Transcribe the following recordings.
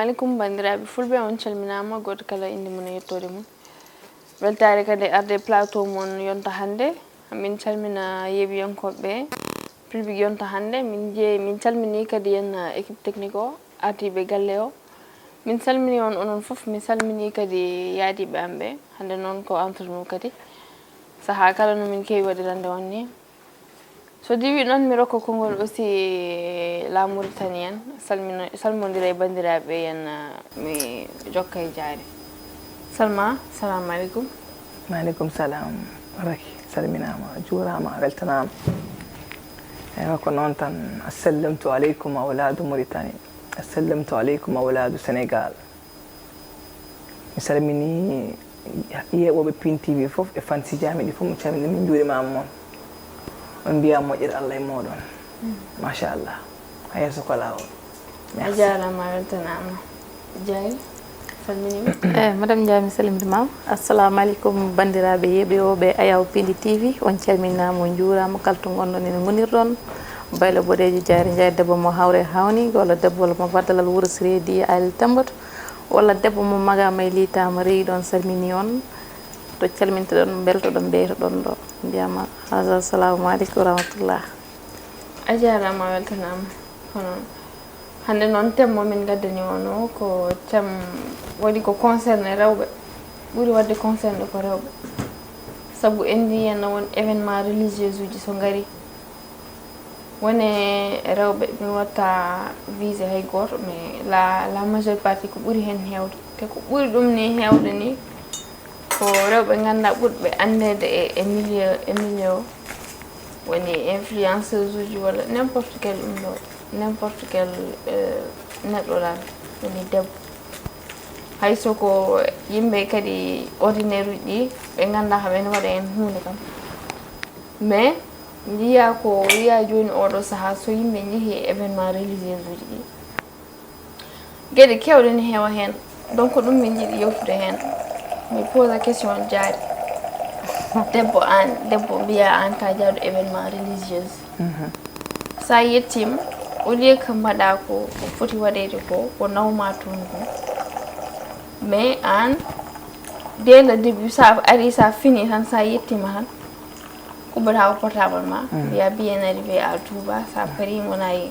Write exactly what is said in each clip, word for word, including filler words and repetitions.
Aleykum, banndiraaɓe fulɓe, on calminaama, gooto kala innde mum e yettoode mum. Weltaare kadi e arde e plateau mon yonta hannde. Min calmina yeeɓiyankooɓe public yonta hannde. Min jeeyi, min calmini kadi en, uh, équipe technique o, ardiiɓe galle o. Min calmini on onon fof, min calmini kadi yaadiiɓe am ɓe. Hannde noon ko entre nous kadi. Sahaa kala no min keewi waɗirande on ni. So diwi noon, mi rokka konngol aussi la Mauritanie en, salmino-, salmondira e banndiraaɓe en, uh, mi jokka e jaari. Salma, salamu aleykum. Maaleykum salam. Raki, salminaama, juuraama, weltanaama. Eywa, ko noon tan, assallamtu aleykum awlaadu Mauritanie, assallamtu aleykum awlaadu Sénégal. Mi salmini yeeɓooɓe Pin T V fof e fansiiji amen ɗi fof, mi calmini, min njuurimaama mon. On mbiya moƴƴere Allah e mooɗon. Machallah. Haa yeeso ko laawol. A jaaraama, a weltanaama. Jaari, salminiima. Eh, Madame Ndiaye, mi salminiima. Assalamu aleykum, banndiraaɓe yeeɓooɓe Ayaw Pindi T V. On calminaama, on njuuraama, kala to ngonɗon ene ngonirɗon. Baylo boɗeejo Jaari Ndiaye, debbo mo Hawre Hawni, walla debbo mo Baddalal Wuro Siredi, Aali Tamboto, walla debbo mo Magama e Liitaama, rewi ɗon, salmini on. To calmintoɗon, mbeltoɗon, mbeytoɗon ɗo. Mbiyama, haza, assalamu aleykum wa rahmatullah. A jaaraama, a weltanaama. Hono hannde noon, thème mo min ngaddani on o, ko thème waɗi ko concerné rewɓe, ɓuri waɗde concerné ko rewɓe. Sabu en ndi henna won événement religieux uji so ngari, wone rewɓe, mi watta visé hay gooto, mais la, la majeure partie ko ɓuri heen heewde. Te ko ɓuri ɗum ni heewde ni, ko rewɓe ngannduɗaa ɓurɓe anndeede e, e milieu, e milieu o. Woni influenceuse uji walla n'importe quel ɗum ɗo, n'importe quel, euh, neɗɗo lan, woni debbo. Hay so ko yimɓe kadi ordinaire uji ɗi, ɓe ngannduɗaa kam ene waɗa heen huunde kam. Mais njiya ko wiya jooni oɗo sahaa, so yimɓe njehii e événement religieux uji ɗi, geɗe keewɗe ne heewa heen. Donc, ko ɗum min njiɗi yewtude heen. Mi posa question Jaari. Debbo aan, debbo mbiya aan ka jaadu événement religieuse. Mhm. Sa yettiima, au lieu que mbaɗa ko, ko foti waɗeede ko, ko nawma toon ko. Mais aan, dès le début, sa ari, sa fini tan, sa yettiima tan, kubbata ko portable ma, mm, mbiya bien arrivé à Touba, sa pari ngona e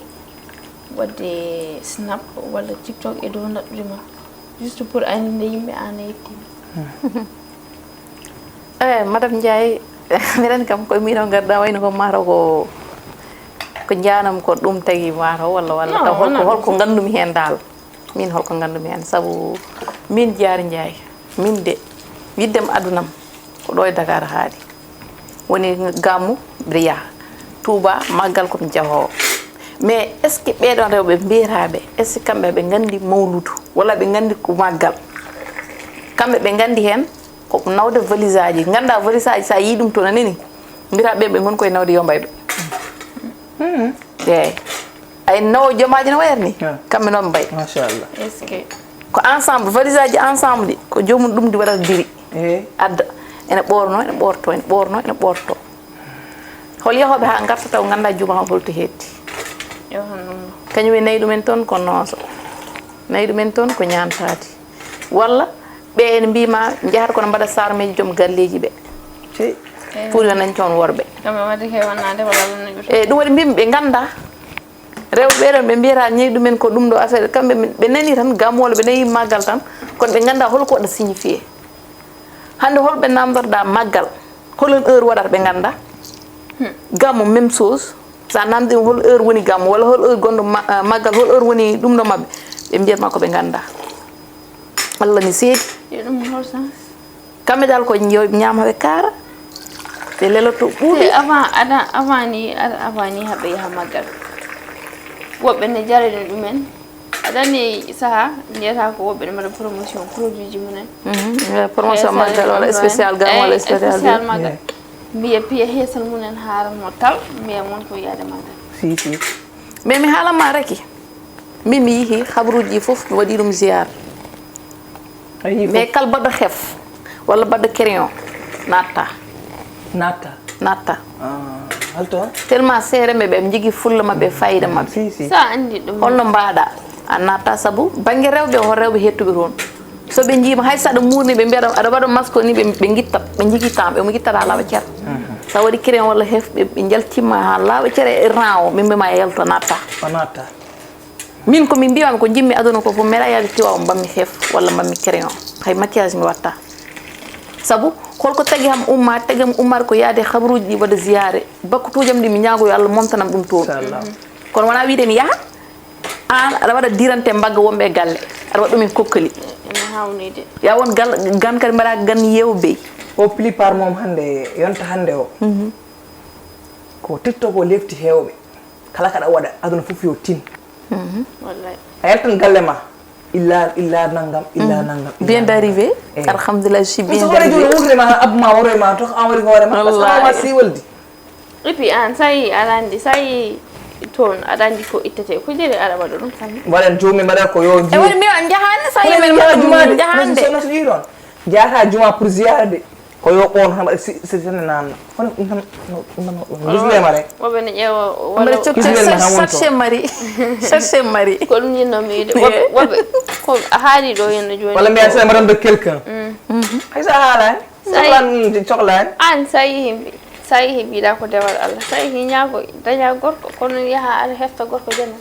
waɗde Snap walla TikTok e dow naɗɗude ma. Juste pour anninde yimɓe aan a yettiima. Eh, Madame Ndiaye, miɗen kam koye min o ngarda wayno ko mataw ko, ko njanam ko ɗum tagi mataw walla, walla taw holko, holko ngandumi heen dal? Min holko ngandumi heen? Sabu min Jaari Ndiaye, min de, yiddem adunam ko ɗo e Dakar haaɗi. Woni gammu, mbiɗa yaha. Touba, maggal ko mi jahoowo. Mais est-ce que ɓeɗon rewɓe mbiyataɓe, est-ce que kamɓe ɓe nganndi mawludu, walla ɓe nganndi ko maggal? Kamɓe ɓe nganndi heen ko nawde valise aji. Ngannda valise aji, sa yii ɗum toon a nani, mbiyata ɓe, ɓe ngon koye nawde yo mbay ɓe. Hmm. Eeyi. Ay, nawo jomaaji no wayata ni. Ah. Kamɓe noon mbay. Machallah. Est-ce que? Ko ensemble, valise aji ensemble ɗi, ko joomum ɗum di waɗata diri. Eh. Adda. Ene ɓoorno, ene ɓoorto, ene ɓoorno, ene ɓoorto. Hol yahooɓe haa ngarta taw ngannda juma holto hetti. Yo hannde. Kañum e nayi ɗumen toon ko nooso. Nayi ɗumen toon ko ñaantaade. Walla ɓe ene mbiima njahata kono mbaɗa sarmeeji joom galleeji ɓe. Cey. Eh. Pour yo nañ toon worɓe. Kamɓe waɗi kay wonnaade walla wonno ƴuuta. Eh, ɗum waɗi mbimi ɓe ngannda. Rewɓe ɓee ɗoon ɓe mbiyata ñayi ɗumen ko ɗum ɗo affaire, kamɓe ɓe nani tan gammu walla ɓe nani maggal tan, kono ɓe ngannda holko waɗa signifié. Hannde holɓe namdorɗa maggal, hol on heure waɗata ɓe ngannda? Hmm. Gammu même chose, sa namdi ɗum hol heure woni gammu walla hol heure gonɗo ma-, ah, maggal, hol heure woni ɗum ɗo maɓɓe, ɓe mbiyat ma ko ɓe ngannda. Allah ne seedi. Yo ɗum hol sens? Kamɓe dal ko yo ñaam haɓe kaara, ɓe leloto ɓuuɓi. Te avant, ada-, avant ni, ada-, avant ni haɓe yaha maggal. Woɓɓe ne jarani ɗumen. Aɗa anndi saha, mbiyata ko woɓɓe ne mbaɗa promotion produit ji mumen. Mhm. Eh, promotion maggal walla spécial gamme walla spécial spécial maggal. Yeah. Mbiya piya heesal mumen haaran mo tal, mbiya mon ko yaade maggal. Si, si. Mais mi haalan ma Raki. Min mi yihi habaruuji ɗi fof, mi waɗi ɗum ziyaar. A yii fof? Mais kala baɗɗo xef walla baɗɗo crayon natta. Natta? Natta. Ah, hol toon? Tellement seereɓe ɓe, ɓe njogii fulla maɓɓe, fayida maɓɓe. Si, si. Sa anndi ɗum. Holno mbaɗa? A natta sabu bannge rewɓe o, rewɓe heettuɓe toon. So ɓe njiima hay so aɗa muurni ɓe mbiyaɗa aɗa waɗa masque ni ɓe ɓe ngitta ɓe njigitama ɓe mo ngittaɗa laaɓa cer. Sa waɗi crayon walla hef ɓe ɓe njaltimma ha laaɓa cere e ran o ɓe mbima yalta natta. O natta. Min ko min mbiyami ko jimmi aduna ko fof meɗa yaade tiwa o mbammi hef walla mbammi crayon. Hay maquillage mi watta. Sabu holko tagi ham umma tagi ham ummata ko yaade habruji ɗi waɗa ziyare bakkutuji am ɗi mi ñaago yo Allah momtanam ɗum toon. Kono wona wiide mi yaha an aɗa waɗa dirante mbagga wonɓe e galle aɗa waɗa ɗumen kokkali. Ene hawnide. Ya won gal gan kadi mbaɗa gan yeewa bey. O plupart mom hande yonta hande o ko tiktok o lefti hewɓe. Kala kaɗa waɗa aduna fof yo tin. Wallay. A yaltan galle ma illa illa nangam illa nangam illa bien d'arrivé. Alhamdulillah je suis bien d'arrivé. Wurde ma abbu ma woro ma to an wari hoore ma parce que ma si waldi. Et puis an sa yi aɗa andi sa yi toon aɗa andi ko ittete ko jeri aɗa waɗa ɗum kamɓe. Mbaɗen joomum mbaɗa ko yo e woni mi on jahani sa yi men mbaɗa ɗum jahande. Sono so ɗi ɗon jahata juma pour ziyarde. Ko yo ɓoon tan mbaɗa si si tan nanna kono ɗum tan no ɗum tan no ɗum gislema rek. Woɓe ne ƴeewa wala cherche mari cherche mari. Ko ɗum yinno mi yiide woɓe woɓe ko a haali ɗo yinno jooni. Wala mbiya c'est madame de quelqu'un. Hay sa haalani. Sohlani sohlani. An sa yehi mbi sa yehi mbiɗa ko dewal Allah sa yehi ñaago daña gorko kono yaha aɗa hefta gorko jana.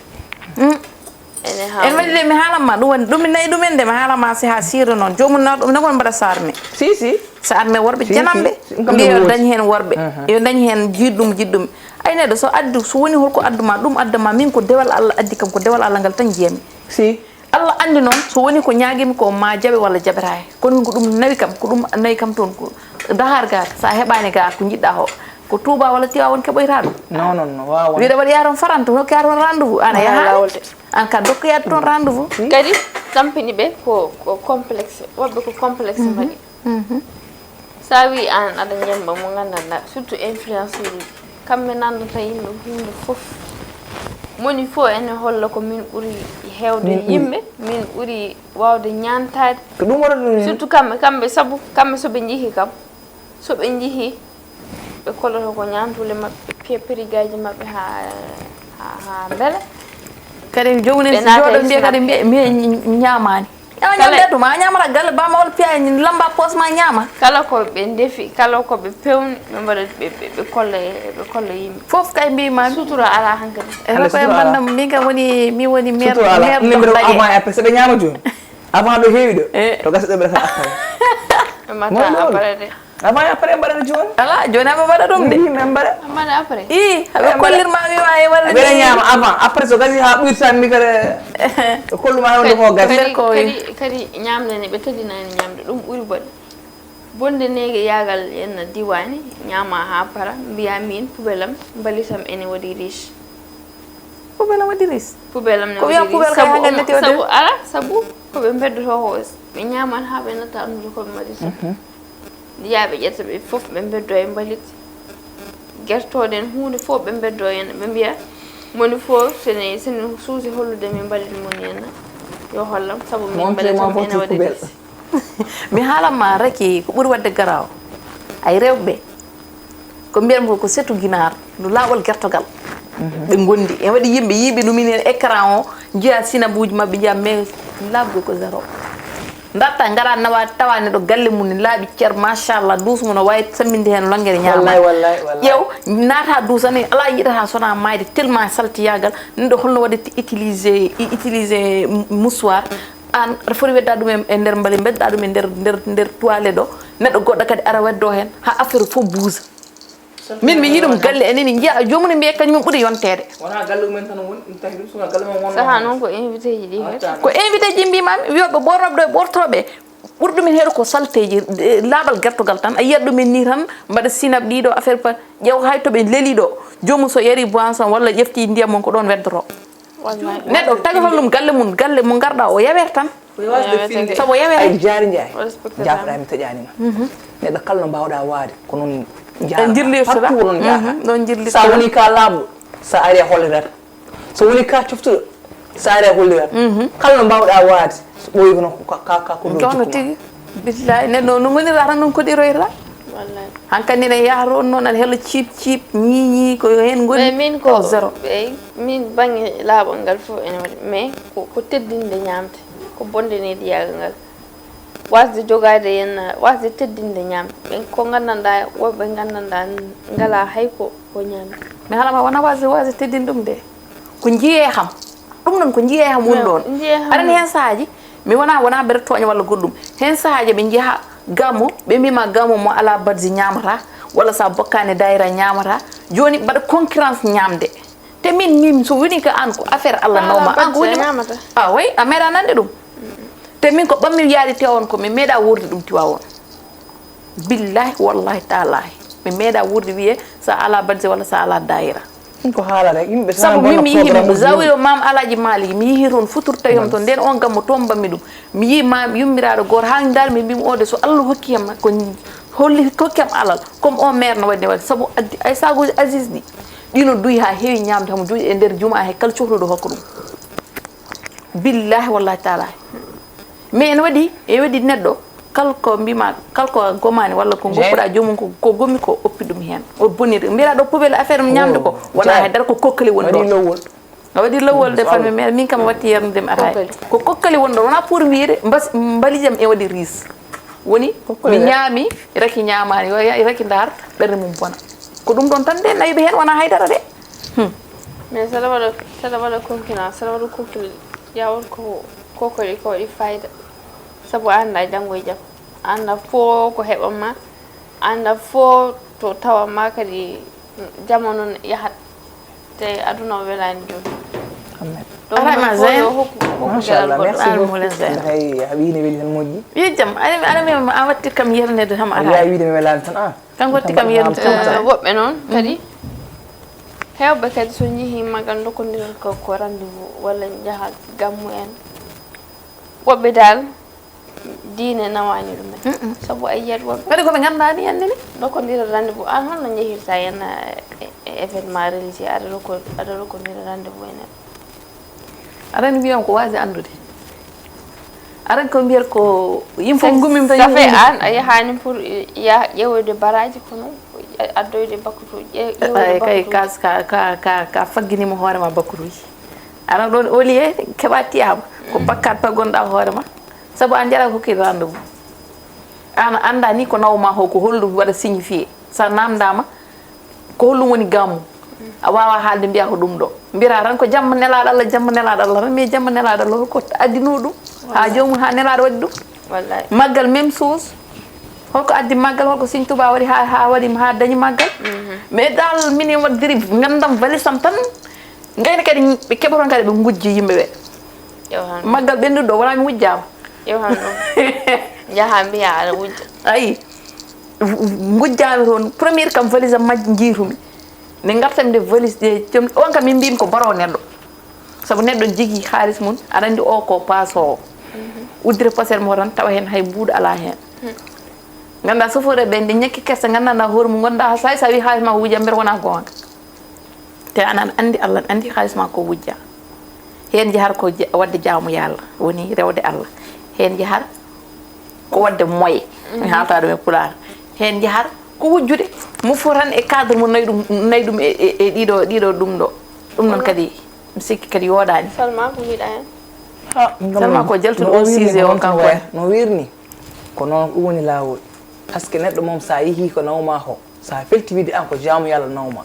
En waɗi de mi haalan ma ɗum woni ɗum mi nayi ɗum en de mi haalan ma si ha siira noon joomum nawɗo ɗum ne kono mbaɗa so arme. Si si. So arme worɓe janamɓe mbiya yo dañ heen worɓe yo dañ heen jiɗɗum jiɗɗum. Ay neɗɗo so addu so woni holko addu ma ɗum adda ma min ko dewal Allah addi kam ko dewal Allah ngal tan jiyami. Si. Allah anndi noon so woni ko ñaagimi ko ma jaɓe walla jaɓetaake kono min ko ɗum nawi kam ko ɗum nawi kam toon ko dahar ga so a heɓaani ga ko njiɗɗa ko ko Touba walla Tiwaawan keɓoyta ɗum. Non non non waawa. Wiɗa waɗi yaha toon faranta hokke yaha toon rendez-vous an a yahaani an ka dokkoyaade toon rendez-vous. Kadi tampini ɓe ko ko complexe woɓɓe ko complexe mbaɗi. Sa wi an aɗa ñemba mo gandanɗa surtout influenceur uji kamɓe nandata yimɓe hunde fof. Moni fof ene holla ko min ɓuri hewde yimɓe min ɓuri wawde ñantade. Ko ɗum waɗata ɗum surtout kamɓe kamɓe sabu kamɓe soɓe jeehi kam soɓe jeehi ɓe kolloto ko ñantule maɓɓe piya périgaji maɓɓe ha ha ha beela. Kadi jomum en so jooɗo mbiya kadi mbiya mi ñamani. Yawa ñamde addu ma a ñamata galle bama walla piya lamba poos ma ñama. Kala ko ɓe ndefi kala ko ɓe pewni ɓe mbaɗa ɓe ɓe kolla ɓe kolla yimɓe. Fof kay mbima sutura ala hankadi. Ela koye mandam min kam woni mi woni maire maire dohɗaƴe. Avant après so ɓe ñama joni avant ɗo heewi ɗo to gasa ɗo ɓe rasa après. Ɓe mbatta après de. Avant e après mbaɗata joni. Ala joni aɓe mbaɗa ɗum de. Min mbaɗa. Mbaɗa après. I aɓe kollirma mi wawi walla ɓeɗa ñama avant après so gasi ha ɓuyrta mi kadi. Kolluma wonde ko gasi. Kadi kadi ñamde ne ɓe tadinani ñamde ɗum ɓuri bonde. Bonde nege yagal yenna diwani ñama ha para mbiya min pubelam mbalitam ene waɗi riche. Pubelam waɗi riche. Pubelam ne ko wiya pubel kay hangal neti waɗi. Sabu ala sabu ko ɓe beddoto ko ɓe ñaman ha ɓe natta andude ko ɓe mbaɗirta. Njiyaa ɓe ƴetta ɓe fof ɓe mbeddoo e mbalit. Gertooɗen huunde fof ɓe mbeddoo heen ɓe mbiya moni fof sene sene suusi hollude min mbalit moni heen yo hollam sabu min mbalit am ene waɗi desi. Mi haalan ma raki ko ɓuri waɗde garaaw ay rewɓe ko mbiyatmi ko ko setu ginaar no laaɓol gertogal ɓe ngondi en waɗi yimɓe yiiɓe no minen écran o njiya sinabuuji maɓɓe njiya mais laaɓgol ko zéro. Darta ngara nawa tawa neɗɗo galle mum ne laaɓi cer machallah duus mum no wawi samminde hen longere ñama. Wallay wallay wallay. Ƴeew naata duusani ala yiɗata sona mayde tellement saltiyagal neɗɗo holno waɗi utilisé utilisé mouchoir an aɗa foti wedda ɗum e nder mbali bedda ɗum e nder nder nder toilette o neɗɗo goɗɗo kadi ara weddo hen ha affaire fof buusa. Min mi yiɗum galle enen njiya jomum ne mbiya kañum ɓuri yonteede. Wona galle mumen tan woni ɗum tawi ɗum sona galle mum wonno. Saha noon ko invité ji ɗi kadi. Ko invité ji mbimami wiyoɓe ɓornoɓe ɗo e ɓortoɓe ɓuri ɗumen heeɗo ko salteji laaɓal gertogal tan a yiyat ɗumen ni tan mbaɗa sinab ɗiɗo affaire pa ƴeew hay to ɓe leeli ɗo jomum so yari boisson walla ƴefti ndiyam mum ko ɗon weddoto. Neɗɗo tagatol ɗum galle mum galle mo garɗa o yawere tan. Sabu yawere ay jaari njaay jaafoɗa mi taƴanima neɗɗo kala no mbawɗa waade ko noon jaarpartout noon jaata. Sa woni ka laaɓɗo sa ari a hollirat so woni ka coftuɗo sa ari a hollirat kala no mbawɗa waade so ɓooyi kono ka ka ko ɗo jikku tigi. Billahi neɗɗo no gonirɗa tan noon koɗiroyra. Wallay. Hankadi ne yahata on noon aɗa hella ciip ciip ñiiñii ko heen ngoni. Mais min ko zéro. Ɓey min bannge laaɓal ngal fof ene waɗi mais ko ko teddinde ñaamde ko bonde nediyagal ngal. Wasde jogaade heen wasde teddinde ñaamde ɓen ko nganndanɗaa woɓɓe nganndanɗaa ngalaa hay ko ko ñaamde. Mais haɗa ma wona wasde wasde teddinde ɗum de. Ko njiyee kam. Ɗum noon ko njiyee kam woni ɗoon. Aɗa anndi heen sahaaji mi wona wona mbeɗa tooña walla goɗɗum. Heen sahaaji ɓe njeha gamo ɓe mbima gamo mo ala badji ñamata walla sa bokkani dayra ñamata. Jooni mbaɗa concurrence ñamde. Te min min so woni ko an ko affaire Allah nawma an ko woni a way a meeɗa nande ɗum. Te min ko ɓammi yaade te on ko mi meeɗa wuurde ɗum tiwa on. Billahi wallahi taalahi mi meeɗa wuurde wiye sa ala badje walla sa ala dayira. Ɗum ko haala rek yimɓe sabu min mi yihi zawiyo mam alaji maliki mi yihi toon futur tawi hom toon nden on gammo toon mbammi ɗum. Mi yii mam yummiraɗo goto ha darmi mbimi ode so allah hokki hem ko holli hokki hem alal comme on maire no waɗi ne waɗi sabu addi ay sagoji asis ɗi. Ɗino duyi ha heewi ñamde hamo juuƴe e nder juma he kala cohluɗo hokka ɗum. Billahi wallahi taalahi. Mais ene waɗi e waɗi neɗɗo kala ko mbima kala ko gomani walla ko goppuɗa jomum ko ko gomi ko oppi ɗum hen o boniri mbiɗa ɗo poubelle affaire mum ñamde ko wona hay dara ko kokkali woni ɗon. A waɗi lowol de famille mais min kam watti yernude mi atay ko kokkali woni ɗon wona pour wiyde mbalijam e waɗi ris. Woni mi ñaami raki ñamani yo raki ndar ɓerde mum bona. Ko ɗum ɗon tan de nawiɓe hen wona haydara de. Mais saɗa waɗa saɗa waɗa concurrence saɗa waɗa concurrence yawon ko kokoɗi ko waɗi fayida. Sabu a annda janngo e jam a annda fof ko heɓan ma a annda fof to tawan ma kadi jamanu yahat te aduna o welani jooni. Arama Zain. Machallah merci beaucoup. Hay a wiine weli tan moƴƴi. Yo jam aɗa mema a watti kam yernede kam a. Ya wiide mi welani tan a. Kanko watti kam yernde tan. Woɓɓe noon kadi heewɓe kadi so njehii magal ndokkondira ko ko rendez-vous walla njaha gammu en. Woɓɓe dal diine nawaani ɗum en. Sabu a yiyat woɓɓe. Kadi ko ɓe nganndaa ni annde ni. Ndokkondira rendez-vous an holno njehirta en événement religieux aɗa roko aɗa rokkondira rendez-vous en. Aɗa anndi mbiyam ko waasde anndude. Aɗa anndi ko mbiyat ko yimɓe fof ngummima tan. Ça fait an a yahaani pour yaha ƴeewoyde baraaji kono addoyde bakkutuuji ƴeewoyde kay ka ka ka ka fagginima hoore ma bakkutuuji. Aɗa ɗon au lieu keɓa tiyaba ko bakkat paggonɗa hoore ma. Sabu an jara ko hokkir rendez-vous. An annda ni ko nawma ho ko holɗum waɗa signifié. Sa namdama ko holɗum woni gammu. A wawa haalde mbiya ko ɗum ɗo mbiyata tan ko jamma nelaɗo allah jamma nelaɗo allah tan mais jamma nelaɗo allah holko addino ɗum ha jomum ha nelaɗo waɗi ɗum. Maggal même chose. Holko addi maggal holko signe tuba waɗi ha ha waɗi ha dañi maggal. Mais dal minen waɗdiri gandam valisam tan. Gayna kadi ɓe keɓoton kadi ɓe gujji yimɓe ɓe. Maggal ɓennuɗo wona mi wujjama. Yo han ɗum jaha mbiya aɗa wujja. Ayi. Gujjami toon premiére kam valise am majji jiitumi. Nde gartami nde valise ɗe jom on kam min mbimi ko baro neɗɗo. Sabu neɗɗo jigi haalis mum aɗa andi o ko pasowo. Uddire pasel mo tan tawa hen hay buuɗo ala hen. Ganda sofore ɓe nde ñakki kessa gandana hoore mum gonda ha sawi sawi haalis ma ko wujja mbere wona gonga. Te anan andi allah andi haalis ma ko wujja. Heen jahar ko wadde jaamu yalla woni rewde allah. Heen jahar ko wadde moye mi haalta ɗum e pulaar. Heen jahar ko wujjude mo fotan e cadre mo nayi ɗum nayi ɗum e ɗiɗo ɗiɗo ɗum ɗo. Ɗum noon kadi mi sikki kadi yooɗani. Salma ko mbiɗa heen? Salma ko jaltuɗo on sise o kanko en. No wirni ko noon ɗum woni laawol. Parce que neɗɗo moom sa yehi ko nawma ko sa felti wiide an ko jaamu yalla nawma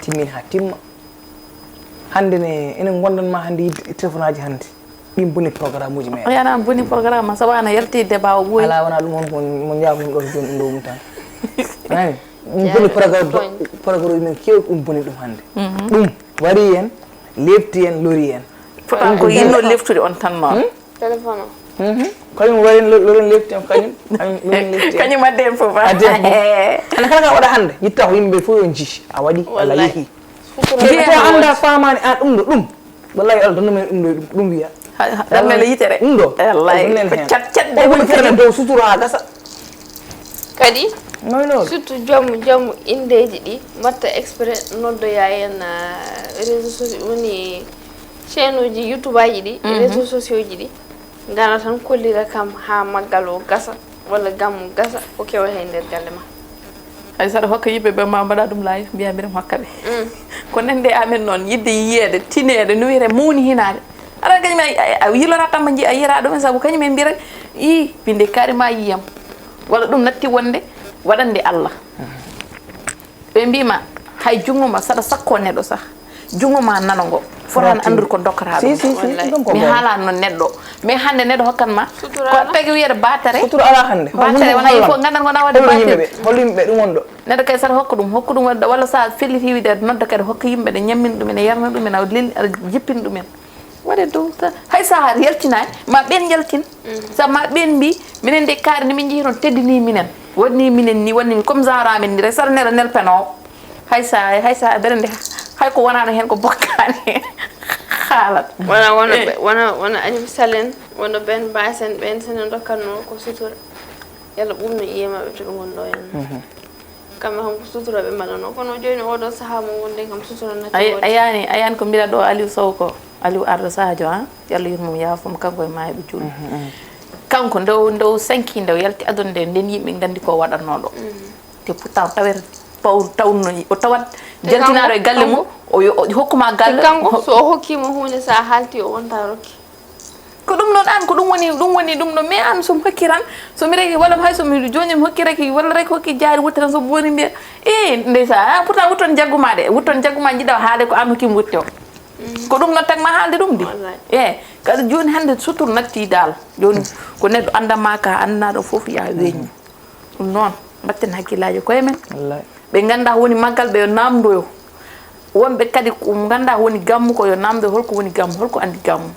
timmin ha timma. Hannde ne enen ngondanma hannde yidde e téléphone aji hannde. Ɗin boni programme uji meɗen. Yana boni programme ma sabu ana yalti débat o ɓooyi. Ala wona ɗum on ko mo jaabum ɗon joni ɗum ɗo mum tan. Nani? Ɗum boni programme programme men kewɗi ɗum boni ɗum hannde. Ɗum wari en, lepti en, lori en. Fota ko yinno leftude on tan noon. Téléphone o. Kañum waɗen loren lefti am kañum. Kañum adde en fof adde en fof. Ana kala ka waɗa hannde yitta ko yimɓe fof yo jii a waɗi ala yehi. Ko annda famani an ɗum ɗo ɗum. Wallahi Allah donnami ɗum ɗo ɗum wiya. Ɗammele yitere. Ɗum ɗo. Wallahi ko cat cat de woni kene dow sutura ha gasa. Kadi surtout joom joom indeji ɗi mbatta exprès noddoya hen réseau sociaux woni chaîne uji youtube aji ɗi réseau sociaux ji ɗi ngara tan kollira kam ha maggal o gasa walla gammu gasa ko kewata e nder galle ma. Ay, saɗa hokka yimɓe ɓe, ma mbaɗa ɗum live, mbiya mbiɗa hokka ɓe. Ko nande amen noon, yiɗde yiyeede, tineede, no wiyete, mawni hinaade. Aɗa kañum a, a, a yilora tan ma nji-, a yiyata ɗum en, sabu kañum en mbiyata, "Ii, min de kaari ma yiyam." Walla ɗum natti wonde waɗande Allah. Ɓe mbiima, hay junngo ma, saɗa sakko neɗɗo sah, junngo ma nano ngo, fotaani anndude ko dokkataa ɗum. Si, si, si, ɗum ko mi goonga. Haalaa noon neɗɗo. Mais hannde neɗɗo hokkan ma, ko tagi wiyata batare. Sutura alaa hannde. Batare wona il faut nganndan wona waɗde batare. Hollu yimɓe ɓe, hollu yimɓe ɓe ɗum wonɗo. Neɗɗo kay saɗa hokka ɗum, hokku ɗum walla sa felliti wiide aɗa nodda kadi hokka yimɓe ɓe, ñammin ɗum en, yarna ɗum en, aɗa lelni, aɗa jippin ɗum en. Waɗe dow tan. Hay so a yaltinaani, ma ɓeen njaltin. Sabu ma ɓeen mbii, minen de kaari nde min njehi toon teddinii minen. Waɗnii minen nii, waɗnii min comme genre amen nii, rek saɗa nela nel penoowo. Hay so a, hay so a, mbeɗa anndi hay ko wonaano heen ko bokkaani heen. Haalat. Wona, wona ɓe, wona, wona Alim Salen, wona Ben Basen, ɓeen so ne ndokkatnoo ko sutura. Yalla ɓuuɓnu ƴiye maɓɓe to ɓe ngoni ɗo en. Kamɓe kam ko sutura ɓe mbaɗanoo. Kono jooni oɗo sahaa mo ngonɗen kam sutura natti a, woodde. A yaani, a yaani ko mbiɗa ɗo Aliou Sow ko. Aliou Ardo Sadio, a? Yo Allah yurmo mo, yaafo mo, kanko e maayɓe juulɓe. Kanko nde o, nde o sanki, nde o yalti aduna nde, nden yimɓe nganndi ko waɗatnoo ɗo. Te pourtant tawet paw-, tawno o tawat jaltinaaɗo e galle mum, o yo-, o hokkuma galle. Kanko so o hokkima huunde, sa haalti o wonta rokki. Ko ɗum noon aan, ko ɗum woni, ɗum woni ɗum ɗo. Mais aan so mi hokki tan, so mi reki, walla hay so mi jooni mi hokki reki, walla reki hokki jaari wutte tan so booni mbiya, "Ee, ndeysa, a pourtant wutton jagguma de, wutton jagguma jiɗɗa o haalde ko aan hokkimi wutte o." Ko ɗum noon tagma haalde ɗum de. Wallaay. Ee, kadi jooni hannde sutur natti daal. Jooni ko neɗɗo anndanma ka, anndanaa ɗo fof ya weeñu. Ɗum noon, mbatten hakkillaaji koye men. Wallaay. Ɓe nganndaa woni maggal, ɓe yo naamndoyo. Wonɓe kadi ko nganndaa woni gammu ko yo naamndoyo holko woni gammu, holko anndi gammu.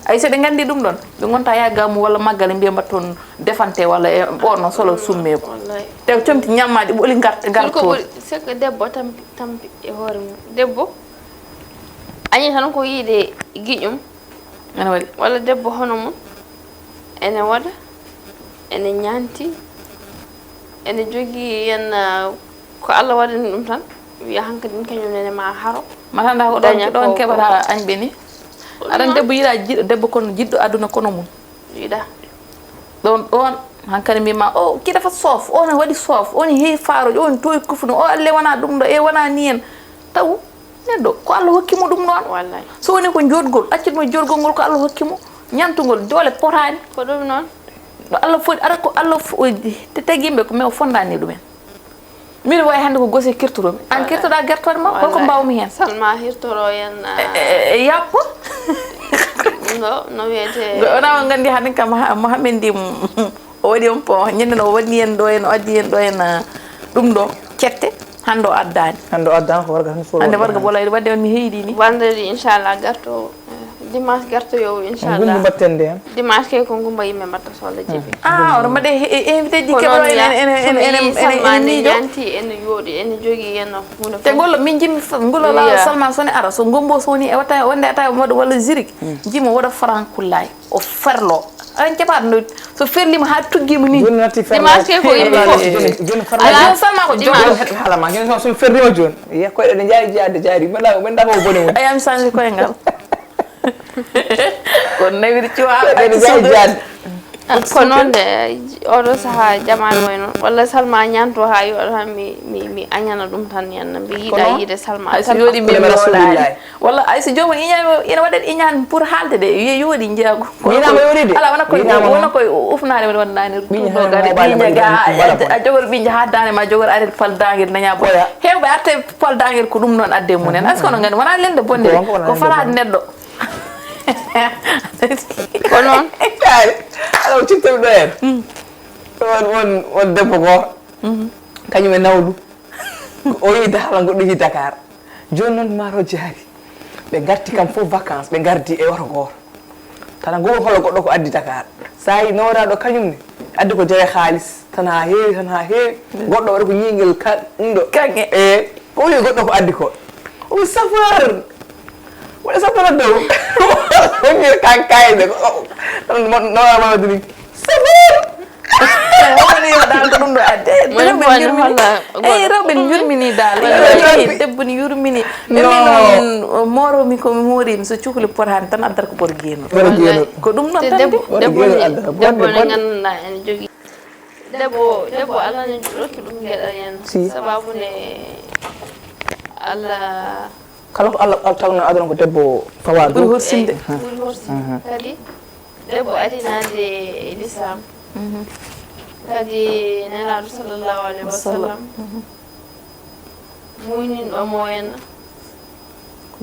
Ay, so ɓe nganndi ɗum ɗon, ɓe ngonta yaa gammu walla maggal, ɓe mbiya mbaɗa toon defante walla e ɓoorno solo summeeku. Wallaay. Te comti ñammaaji ɓoli ngar-, Ɗum ko ngartooɗi. Ɓuri, c'est que debbo tampi, tampi e hoore mum. Debbo, añi tan ko yiide giƴum. Ene waɗi. Walla debbo hono mum, ene waɗa, ene ñaanti, ene jogii yen, ah, ko Allah waɗani ɗum tan, wiya hankadi kañum nene ma haro. Mata nda ko ɗon, daña ɗon ko, keɓata ko añɓe ni. Ko aɗan ɗum debbo yiɗa jiɗɗo, debbo kono jiɗɗo aduna kono mum. Yiɗa. Ɗon, ɗon, hankadi mbima, "O, kiɗa fa soof, o ne waɗi soof, o ne heewi faarojo, o ne towi kufno, o alle wona ɗum ɗo, e wona ni en." Taw, neɗɗo, ko Allah hokki mo ɗum ɗon. Wallaay. So woni ko joɗgol, accit mo joɗgol ngol ko Allah hokki mo, ñantugol, doole potaani. Ko ɗum noon. Ɗo Allah foti, ara ko Allah fo-, te tagi yimɓe ko, mais o fondani ɗumen. Miɗo wawi hannde ko gose kirtoromi. An kirtoɗa gertoɗe ma, holko mbawmi hen? Salma hirtoro en, e, e, e yappo. No, no wiyete? Wona on nganndi hannde kam ha-, Mohamed ndi, mm, o waɗi on po, ñande no o waɗi en ɗo en, o addi en ɗo en, ah, ɗum ɗo, cette, hannde o addaani. Hannde o addaani ko warga tan solo. Hannde warga bolayɗo, wadde on mi heydi ni. Vendredi, inchallah, garto. Dimanche gartoyo, inchallah. Ngumba mbatten nde hen. Dimanche kay ko ngumba yimɓe mbatta so Allah jaɓi. Ah, oɗo mbaɗe e, e, invité ji keɓoɗo en, en, en, en, en, en, en, en miijo. Ene yanti, ene yooɗi, ene jogii, ene huunde fof. Te ngol min jimmi f-, ngol ala Salma soni ara, so ngumbo soni e wata, wonde ata moɗo walla zirik. Jimo woɗa frankullaay, o ferlo. An keɓaɗo no, so ferlima ha tuggima ni. Joni natti ferlo. Dimanche kay ko yimɓe fof. Joni, joni ferlo. Ala, joni Salma ko dimanche. Joni haalama, joni so ferlima joni. Ye koyɗe ɗe jaari, jaari, jaari. Mbaɗa, mbaɗa ko boni woni. Ayam change koye ngal. Ko nawiri cuwa. Ɓe jaay jaade. Ah, ko noon de, oɗo sahaa jamaanu wayi noon. Walla Salma ñaanto haa yooɗa tan mi, mi, mi añana ɗum tan, mi yiɗa yiide Salma tan. Ay so yooɗi mbiya mi wooɗaani. Walla ay so joomum iñaani, ina waɗat iñaan pour haalde de, wiya yooɗi njeyagu. Ɓiñaama yooɗi de. Ala wona koye, wona koye ufnaare woni waɗanaani. Ɓiña haa mobile ma. A jogor ɓiñja haa daande ma, jogor aret pal daangel naña boya. Heewɓe arte pal daangel ko ɗum noon adde mum en. Est-ce que onon nganndi wona lelde bonde de? Ko falaade neɗɗo. Ko noon. Kaari, ala o ciftori ɗo en. Won, won, won debbo gooto. Kañum e nawlu. O yehi Dakar, goɗɗo yehi Dakar. Jooni noon maaro jaari. Ɓe ngarti kam fof vacances, ɓe ngardi e oto gooto. Tan ngol holo goɗɗo ko addi Dakar. Sa yi nawraaɗo kañum ne, addi ko jawe haalis. Tan haa heewi, tan haa heewi. Goɗɗo waɗa ko ñiingel ka-, ɗum ɗo. Kaŋŋe. E, ko wiyi goɗɗo ko addi ko. O wi chauffeur. Woni chauffeur dow. O wi kan kayde. O, o, tan mo, no, no, no, chauffeur. Woni yo dal ko ɗum ɗo addi. Rewɓe njurmini. Eyi, rewɓe njurmini dal. Eyi, debbo ni yurmini. Min noon, mooromi ko mi moorimi, so cukle potaani tan addata ko ɓoto geenu. Ɓoto geenu. Ko ɗum noon tan de. Debbo, debbo ne, debbo ne ngannduɗaa ene jogii. Debbo, debbo Allah ne rokki ɗum geɗal en. Si. Sababu nde Allah. Kala ko Allah tawno aduna ko debbo fawa dow. Ɓuri horsinde. Ɓuri horsinde. Kadi debbo adinaade e l'islam. Kadi Nelaaɗo sallallahu alayhi wa sallam muyninɗo mo en.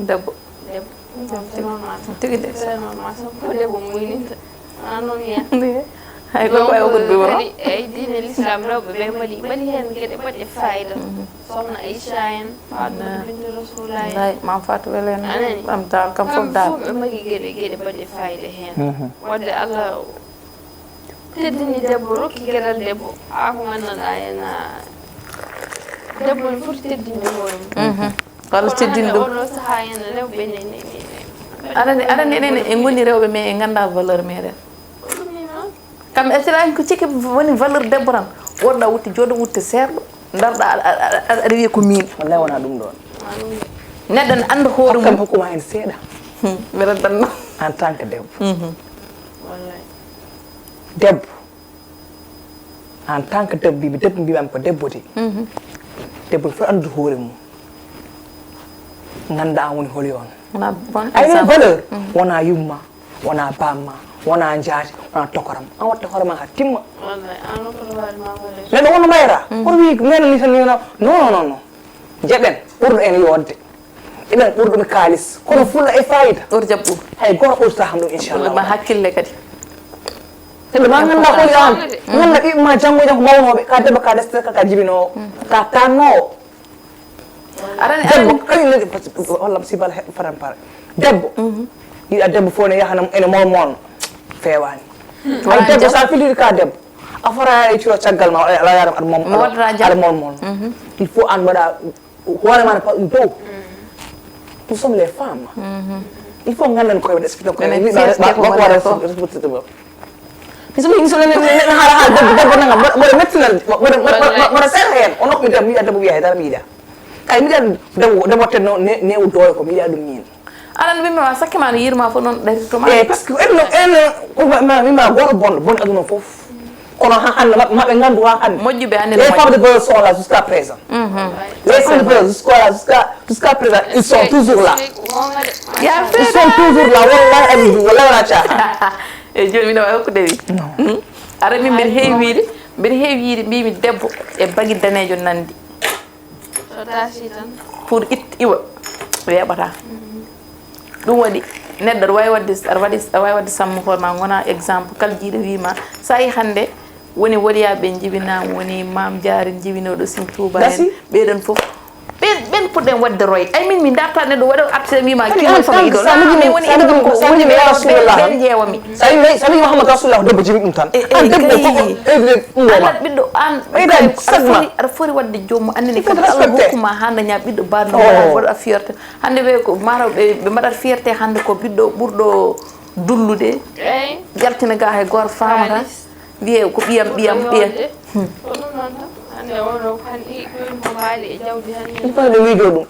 Debbo. Debbo. Tigi de. Ko debbo muyninta. Anon ya. Hay ko ko ay ko duwa. Ay diine l'islam rewɓe ɓe mbaɗi mbaɗi heen geɗe baɗɗe fayida. Soxna Aïcha en, Fatou Bintou Rasoulaye. Nday mam Fatou Welen. Am dal kam fof dal. Ɓe mbaɗi geɗe geɗe baɗɗe fayida heen. Wadde Allah teddini debbo, rokki geɗal debbo. Haa ko nganndanɗaa en debbo ne foti teddinde hoore mum. Walla teddin ɗum. Aɗani aɗani enen en ngoni rewɓe mais en ngannda valeur meɗen. Kamɓe estirani ko ciki woni valeur debbo tan. Woɗɗa wutte jooɗo wutte seerɗo darɗa aɗa wiya ko min. Wallay wona ɗum ɗon. Neɗɗo ne annda hoore mum. Kam hokkuma hen seeɗa. Mi rentanno. En tant que debbo. Debbo. En tant que debbo mbiimi debbo mbiimami ko debbo de. Debbo ne foti anndude hoore mum. Ngannda an woni holi on. Ay ɗum valeur wona yumma, wona bamma, wona jaati, wona tokoram. An watta hoore ma ha timma. Neɗɗo wonno mayra. Kono wi nena ni tan ni non non non. Jeɗen ɓurɗo en yodde. Eɗen ɓurɗum kaalis kono fulla e fayida. Ɓur jaɓɓu. Hay goto ɓurta ham ɗum inchallah. Ma hakkille kadi. Tende ma ganda ko yam. Ganda ɓiɓɓe ma janngo jam ko mawnoɓe ka debbo ka destere ka jibinowo ka tannowo. Arani debbo kañum nani wallam sibal faran pare debbo. Yiɗa debbo fof ne yahana ene molmolno fewani. Ay debbo sa filiri ka debbo a fota e curo caggal ma ala yaram aɗa mom aɗa molmolno. Il faut an mbaɗa hoore ma ne paɗum dow. Nous sommes les femmes. Il faut ganden koye waɗa expliqué koye wiɗa waɗa responsabilité. Mi somi mi somi neɗɗo haala haala debbo debbo nanga mboɗo mettinal mboɗo seeɗa heen o nokku mi debbo mi yiɗa debbo wiya hay dara mi yiɗa. Kay mi yiɗa debbo debbo tedno newu doole ko mi yiɗa ɗum min. Aɗa anndi min ma sakke ma no yiirma fof noon ɗarirto ma. Eyi par ce que en no en mima goto bonɗo bonɗo aduna fof. Kono ha hande maɓɓe maɓɓe gandu ha hande. Moƴƴuɓe hande les femmes de valeur sont là jusqu'à présent. Les femmes de valeur jusqu'à là jusqu'à jusqu'à présent ils sont toujours là. Ils sont toujours là wallahi amin wallahi wona caaha. E jooni mino wawi hokkude wi. Ara min mbiɗa heewi wiide mbiɗa heewi yiide mbimi debbo e bagi danejo nandi. Pour it iwa weeɓata. Ɗum waɗi neɗɗo aɗa wawi wadde aɗa waɗi aɗa wawi wadde sammo hoore ma gona exemple kala jiiɗo wima sa yi hande woni waliyaɓe jibinama woni mam jaari jibinoɗo sin touba en ɓeɗon foof. Ɓen ɓen puɗɗen waɗde roy ay min mi darta neɗɗo waɗa artira wima kiman fama idol mais woni idol ko woni ɓen ƴeewami. Sa wi sa wi Mouhamadou Rasulullah debbo jibi ɗum tan. An debbo ko ɓeyde ɗum woma. Ɓiɗɗo an aɗa foti waɗde joomum annene kadi Allah hokkuma ha daña ɓiɗɗo baɗno waɗa waɗa fierté hande ɓe ko mataw ɓe ɓe mbaɗat fierté hande ko ɓiɗɗo ɓurɗo dullude jaltina ga hay goto famata wiye ko ɓiyam ɓiyam ɓiyam. Ɗum fotde miijo ɗum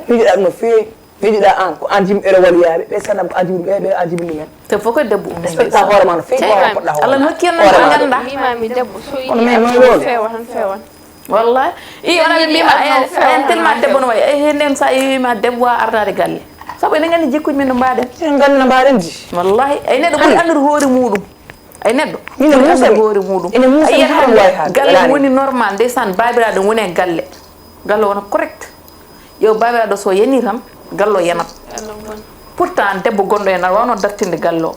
miijoɗa ɗum no feewi. Miijoɗa an ko an jibini ɓeɗo waliyaaɓe ɓe sanam ko an jibini ɓe ɓe an jibini ɗumen. Te fof koye debbo ummi. Respecta hoore ma no feewi ko hoore poɗɗa hoore. Alah no hokkirno an ganda. Mimami debbo so yiɗi feewa tan fewan. Wallahi. I wala min mbima ayen ayen tellement debbo no wayi ay hen nden sa iwima debbo wa arnade galle. Sabu enen gandi jikkuji men no mbaɗen. Enen gandi no mbaɗen ji. Wallahi ay neɗɗo ɓuri andude hoore muɗum. Ay neɗɗo ɓuri andude hoore muɗum. A yiyat hande galle woni normal ndeysan babiraɗo woni e galle. Galle wona correct. Ƴeew babiraɗo so yani tan gallo yanat. Pourtant debbo gonɗo hen aɗa wawno dartinde gallo.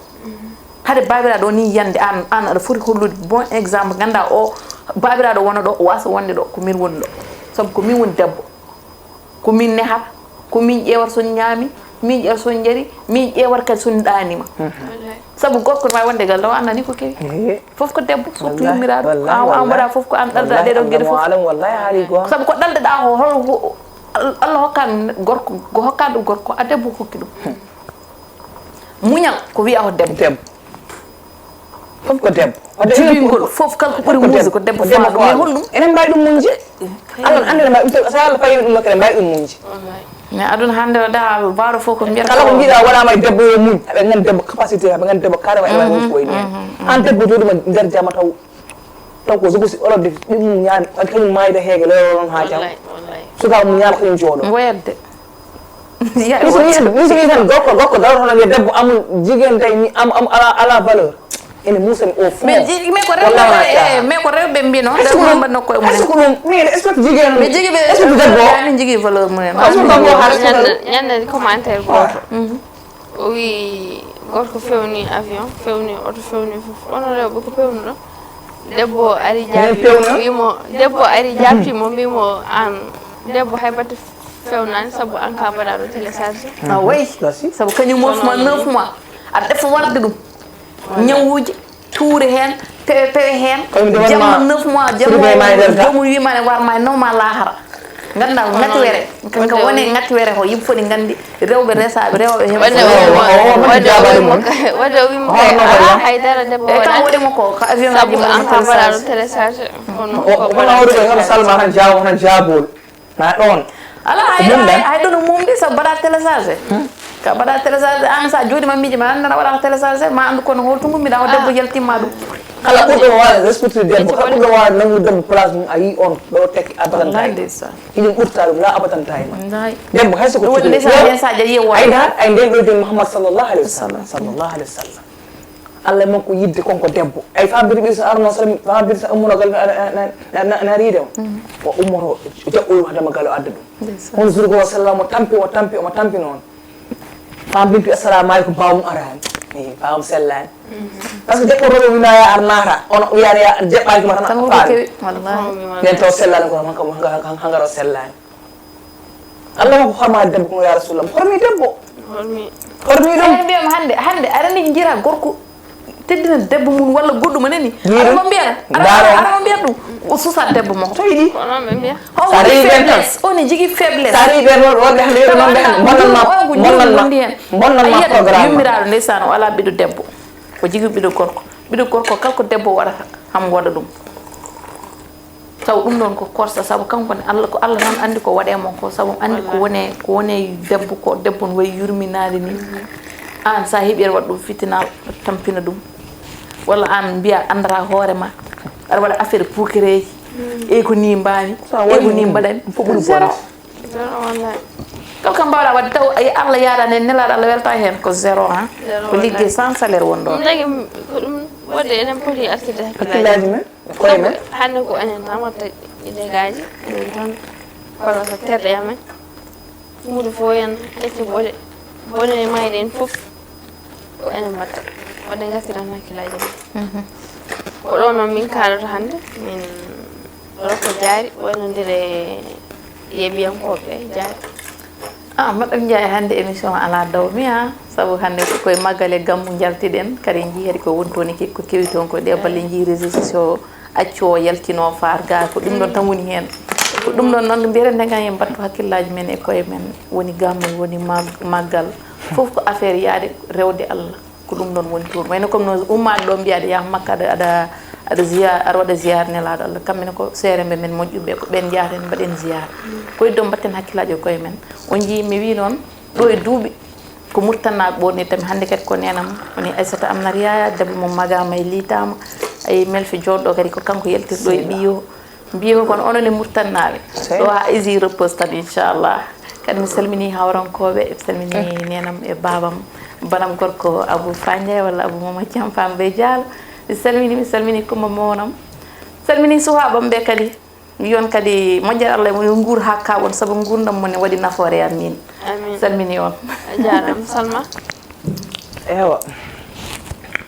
Hade babiraɗo o ni yande an an aɗa foti hollude bon exemple ganda o babiraɗo wona ɗo wasa wonde ɗo ko min woni ɗo. Saabu ko min woni debbo. Ko min nehata ko min ƴeewata so ñaami min ƴeewata so jari min ƴeewata kadi so ɗanima. Saabu gorko ma wonde gal ɗo annani ko kewi. Fof ko debbo surtout yummiraɗo an an mbaɗa fof ko an ɗalda ɗeɗo gueɗe fof. Saabu ko ɗaldeɗa ko hol Allah hokkani gorko ko hokkani ɗum gorko a debbo hokki ɗum. Muñal ko wiya ko debbo. Debbo. Fof ko debbo. Jibingol fof kala ko ɓuri muusde ko debbo fawa ɗum e holɗum. Enen mbawi ɗum muñde. Allah andi ene mbawi ɗum so Allah fawi ɗum nokkere mbawi ɗum muñde. Mais aduna hande o da baro fof ko mbiyata kala ko mbiɗa waɗama e debbo yo muñ aɓe gandi debbo capacité aɓe gandi debbo carrément ene wawi wonko wayni hen an debbo joɗima nder jama taw Taw ko sogo si olo de ɗum ñaami, kañum maayda heege lewlo noon haa jam. Wallay, wallay. Suka mum ñaama kañum jooɗo. Ngoyat de. Ya, mi so mi tan, mi so mi tan gorko, gorko daro tan wiya debbo amul, jigéen tawi ni am am ala ala valeur. Ene musa mi au fond. Mais jigi mais ko rewɓe wallahi eh, mais ko rewɓe mbino. Est-ce que ɗum mbanno koye mumen? Est-ce que ɗum mais est-ce que jigéen? Mais jigi ɓe est-ce que debbo? Ani jigi valeur mumen. Est-ce que ɗum ko har? Ñande ñande commentaire goto. O wi gorko fewni avion, fewni oto, fewni fof. Onon rewɓe ko pewnuɗon? Debbo ari jaabimo wimo, debbo ari jaabtimo mbimo an debbo hay batte fewnani sabu an ka mbaɗaɗo télécharge. Ah oui, sabu kañum mofma neuf mois. Aɗa ɗefa warde ɗum. Ñawuji, tuure heen, pewe pewe heen. Jamma neuf mois, jamma jomum wimani warma e nawma lahara. Gandal ngati were kanka woni ngati were ko yimɓe foti gandi rewɓe resaɓe rewɓe hen wadde o wimo wadde o wimo kay ala haydara debbo e kan waɗi mo ko ko avion ngaji mo télécharge kono awruɓe hono salma tan jawo tan jabol na ɗon ala hay ɗon o mumɗi sabu mbaɗa télécharge ka mbaɗa télécharge an sa joɗima miijo ma annana waɗa télécharge ma andu kono holto gummiɗa o debbo yaltimma ɗum kala ɓurɗo wawa respectude debbo kala ɓurɗo wawa nangude debbo place mum a yi on ɗo tekki abadan tawi hiɗum ɓurta ɗum la abadan tawi ma debbo hay soko ɗum woni ndesan nden sa ƴaƴi e wona ay nden ɗo joni mouhammad sallallahu alayhi wa sallam sallallahu alayhi wa sallam allah e makko yidde konko debbo ay fabiri ɓir sa arno sallam fabiri sa ummunogal na riide o o ummoto jaɓɓoyum hadama gal o adda ɗum hono surgo o sallam o tampi o tampi omo tampi noon Fam Bintu assalamu aleykum bawum arani. Eyi bawum sellani. Par ce que debbo rewɓe wima ya ar naata on wiyani ya jeɓɓaki ma tan faami. Nden taw sellani ko hangaro sellani. Allah ko horma debbo ko ya rasulullah hormi debbo. Hormi. Hormi ɗum. Mbiyam hande hande aɗa ni jira gorko teddina debbo mum walla goɗɗum a nani aɗa mo mbiyata aɗa mo mbiyata ɗum o susa debbo mo to yiɗi sa rewi ɓen tan on e jigi faiblesse sa rewi ɓen worɓe hande yeɗo noon ɓe hande bonnanma bonnanma bonnanma programme yummiraɗo ndeysano o ala ɓiɗo debbo o jigi ɓiɗo gorko ɓiɗo gorko kala ko debbo waɗata hamo waɗa ɗum Sabu ɗum ɗon ko korsa, sabu kanko ne Allah, ko Allah tan anndi ko waɗee mo ko, sabu anndi ko wone, ko wone debbo, ko debbo no wayi yurminaade ni. Aan sa heɓi aɗa waɗa ɗum fitina, tampina ɗum. Walla aan mbiya anndata hoore ma, aɗa waɗa affaire puukareeji, ey ko ni mbaami, ey ko ni mbaɗami. Zéro. Zéro wallahi. Kala ko mbaawɗa waɗde taw ay Allah yaadani en nelaaɗo Allah welta heen ko zéro han. Ko liggey sans salaire won ɗon. Ɗum tagi ko ɗum waɗde eɗen poti artirde hakkillaaji men. Koye men. Hannde ko enen tan watta dégâts ji, enen tan kono ko terɗe amen. Huunde fof en ƴetti bone, bone mayɗe en fof ko enen mbaɗta. Waɗde ngartiran hakkillaaji men. Ko ɗo noon min kaalata hannde, min rokko jaari, waynondire e yeeɓiyankooɓe jaari. Ah, Madame Ndiaye, hannde émission alaa dawmi ha, sabu hannde ko koye maggal e gammu njaltiɗen, kadi en njii kadi ko woni toon e ko kewi toon ko ɗe balle njii réseaux sociaux accu o yaltino faar ga ko ɗum ɗon tan woni heen. Ko ɗum ɗon noon mbiyeten tan en mbattu hakkillaji men e koye men, woni gammu woni maggal, fof ko affaire yaade rewde Allah. Ko ɗum ɗon woni toon wayno comme no ummaade ɗo mbiyaade yaha makka aɗa aɗa aɗa ziyaar aɗa waɗa ziyaar nelaaɗo Allah kamɓe ne ko seeremɓe men moƴƴuɓe ko ɓeen njahten mbaɗen ziyaar ko heddi o mbaɗten hakkillaaji e koye men on njii mi wii noon ɗo e duuɓi ko murtannaaɓe ɓoornirta mi hannde kadi ko neenam woni Aissata Amnar Yaya debbo mum magaama e liitaama ayi melfi joɗɗo kadi ko kanko yaltirɗo e ɓiyo Mbiymi kono onon e Murtannaaɓe ɗo haa isi repose tan inchallah kadi mi salmini hawrankooɓe mi salmini neenam e baabam banam gorko Abou Fa Ndiaye walla Abou Mama Thiam Fam Bey Diallo mi salmini mi salmini Coumba Mawnam mi salmini suhaaɓam ɓe kadi mi yon kadi moƴƴere Allah e mon yo nguur haa kaaɓon sabu nguurndam mon ne waɗi nafoore e am miin mi salmini on a jaaraama Salma ewa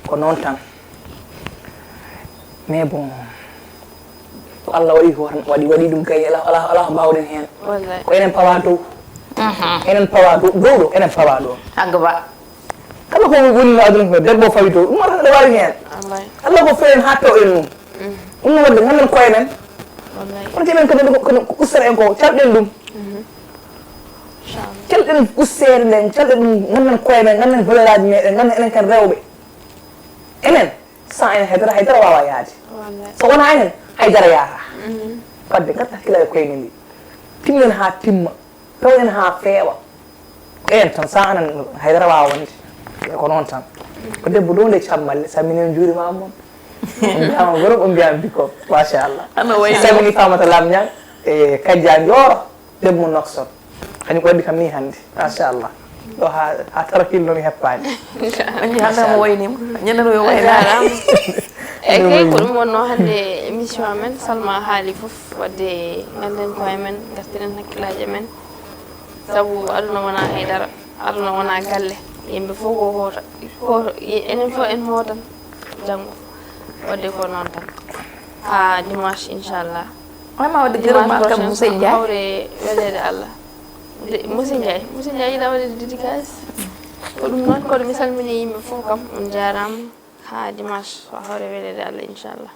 ko noon tan mais bon Ko Allah waɗi ko tan waɗi waɗi ɗum kay ala ala ala ko mbawɗen heen. Ko enen pawa dow. Enen pawa dow dow ɗo enen pawa ɗo. Agba. Kala ko woni no aduna ko debbo fawi dow ɗum wata ɗo wawi heen. Allah ko feen ha taw en mum. Ɗum no wadde ganden koye men. Kono kemen kadi ko ko ustara en ko calɗen ɗum. Calɗen usseede nden calɗen ɗum ganden koye men ganden valeur aji meɗen ganden enen ken rewɓe. Enen. Sans enen haydara haydara wawa yaade so wona enen haydara yaata fadde gadda hakkillaaji koye men ɗi timmen ha timma pewɗen ha feewa ko enen tan sans anan haydara wawa wonde ko noon tan ko debbo ɗo nde cammalle samminen juurima mon On njaaraama gorko, on njaaraama bikko. Machallah. Ano wayi. Salmini Famata Lam Ñang e Kajja Njooro, debbo mo Nouakchott. Kañum ko waddi kam ni hannde. Machallah. Ɗo ha, ha tara fillo mi heppaani. Anndi hannde mo waynima. Ñande no yo wayna. E kay ko ɗum wonno hannde émission amen, Salma haali fof, wadde ngannden koye men, ngartiren hakkillaaji men. Sabu aduna wona haydara, aduna wona galle, yimɓe fof ko hoota, hoota, enen fof en hootan janngo. Wadde ko noon tan. Ha dimanche inchallah. Wayma wadde jërëma kam Moussa Ndiaye. Hawre weleede Allah. Moussa Ndiaye, Moussa Ndiaye yiɗa wadde dédicace. Ko ɗum noon, kono mi salmini yimɓe fof kam, on njaaraama. Ha dimanche, hawre weleede Allah inchallah.